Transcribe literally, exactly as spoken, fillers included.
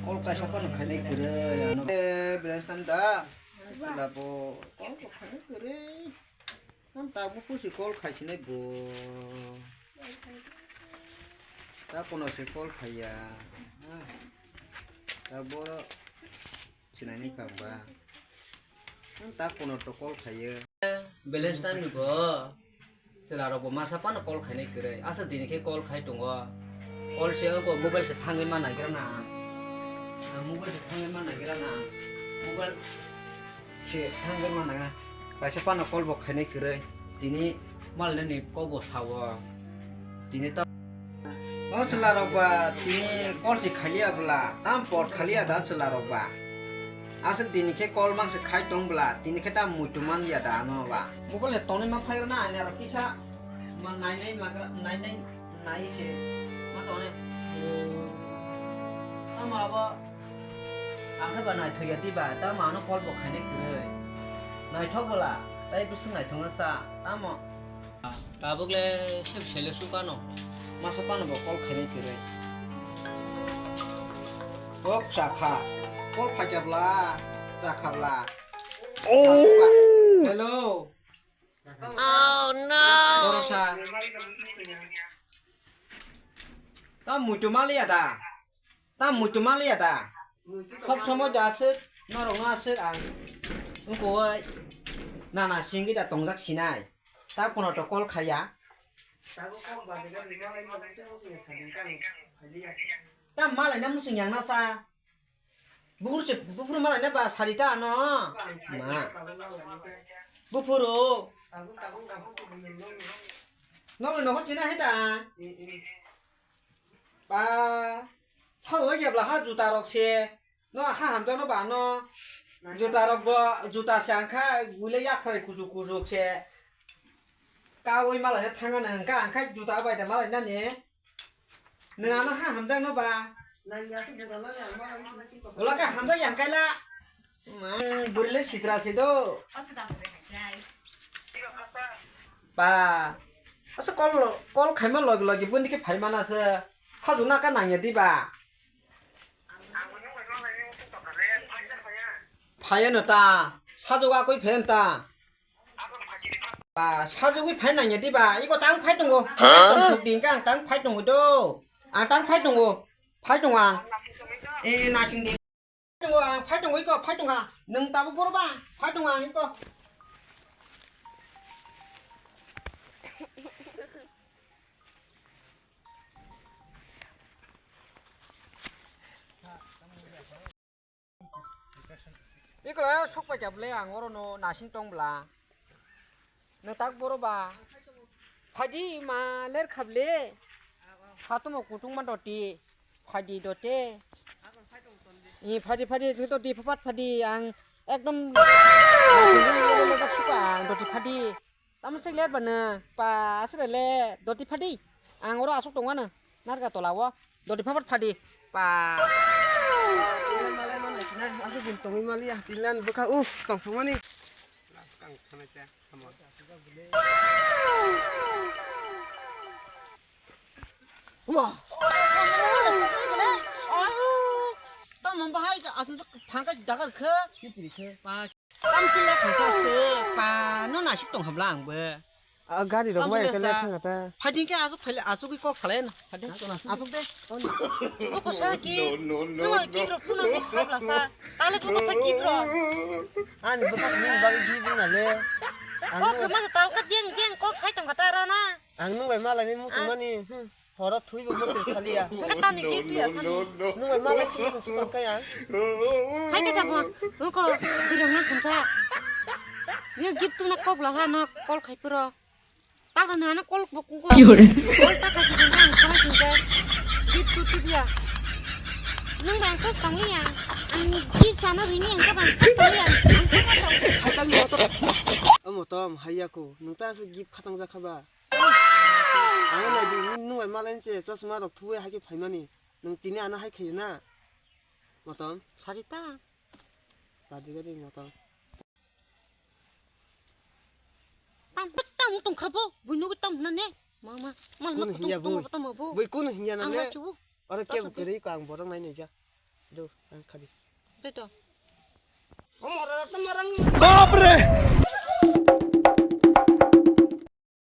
Kol kaisa phano khainai kwrwi ano. Eh, balance tam da? Chwla bo kol bo khainai kwrwi. Tam tabuk pusi kol khaisinai bo. Ta kono se kol khaiya. Ta boro sinani pang ba. Ta kono to kol khaiyo. Balance tam ni bo. Chwla rok bo masa phano kol khainai kwrwi. Asa dini khe kol khai tongo. Kol se wngkha mobile se thangwi ma nagira na. Ang mobile se thangwi ma nagira na. Mobile se thangwi ma nagira. Kaisa phano kol bo khainai kwrwi. Tini mal nani kok bo sao. Tini ta O chwla rok ba tini kol se khaliya bwla, tam por khaliya da chwla rok ba. Aswk dini khe kol mang se khai tong bwla, tini khe ta muitu man ya da ano ba. Mobile se tonwi ma phai rwna ani aro kisa ma nai nai ma gra-, nai nai nai se ma tonwi. Tamo abo ang khe ba naithok ya di ba, tamo ano kol bo khainai kwrwi. Naithok bwla, tai bwswk naithok na cha, tamo. Tabuk le sep sele su kano. Masa pano bo kol khainai kwrwi. Kok chakha. Kol phaikya bla, chakha bla. Oh. Hello. Oh no. Borosa. Ta muitu maliya da. Ta muitu maliya da. Sob somoi da aswk, norok no aswk ang. Wngkha nana singwi da tongjak sinai. Ta kono to kol khaya. Tabuk kok badi gadi malai no muchung muchung ya sadi kang phaliya. Ta malai na muchung yang na sa. Buphuru se, buphuru malai na ba sadi ta ano. Ma. Tabuk malai na ta. Buphuru. Tabuk tabuk tabuk tabuk nung nung. Nong no ho china he ta. Eh eh. Ba. Thago ya bla ha juta rok se. No ha hamjakno ba no. Juta rok bo, juta se ang kha, buile yakhrai kuchuk kuchuk se. Kawi malai thangano hwnkha, ang kha juta bai da malai nani. Nwng ano ha hamjakno ba. Ulo khe hamjak yang kaila. Mang buri le sitra se do. Ba. Asa kol, kol khaima logi logi buni khe phai mana se. Sajuna ka nangya di ba. Phaiya no ta, sajwk akwi phaiya no ta. Ba, sajwgwi phai nangya diba, iko tang phai tongo. Huh? Tong chuk di, ang tang phai tongo do. Ang tang phai tongo. Phai tongo ang. Eh, na ching di. Tongo ang, phai tongo iko, phai tongo. Nwng tabuk boro ba, phai tongo ang iko. Ikla sok pai kya ble ang oro no nasing tong bla. No tak boro ba. Phadi ma ler khable. Satumo kutung ma doti. Phadi dote. I phadi phadi doti phapat phadi ang ekdom. Suka ang doti phadi. Tamo sik le bana pa asre le doti phadi. Ang oro asuk tongwa na. Narga tola o doti phapat phadi. Pa. Asuk din tongwi mali ya. Tilan bukha uf tong thumani. Wah. Tamo bahai asuk phangka dagar khe. Pa. Tamchila khaisa se pa no nasik tong habla ang bo. A gari rok mai kele thang ta. Phading ke asuk phale asuk kok salai na. Phading asuk de. Ko sa ki. No no no. Ki rok puna ni sabla sa. Tale ko sa ki rok. Ani bwkha ni bagi ki buna le. Ko ke ma ta ka biang biang kok sai tong kata ra na. Ang nung bai malai ni mutung mani. Horo thui bo mote khali ya. Kata ni ki tu ya sani. Nung bai malai chi sung sung kai ya. Hai kata bo. Nung ko birong na khumsa. Ni gift tu na kok la ha no kol khai puro. Tak na na kol bo kung ko. Kol ta ka ji ding dang khana ji ko. Gift tu tu dia. Nung bai ko sang ya. Ang gift sana rini ang ka bai ko sang ya. Ang ka ka. Hai ta ni motor. Amo tom hai ya ko. Nung ta se gift khatang ja khaba. Ang nai di, nini nung bai malai se chosma rok thuwi hai khe phaimani. Nung tini ano hai khayo na. Motom. Sarita. Badi gadi motom. Tam tam tong khabo, buino tam na ne. Mama, mal ma kutung kutung bo tam bo. Bui kun hinya na ne. Ang chu. Oro kebo kwrwi ko ang borok nai nai ja. Do ang khadi. Dai to. Bapre!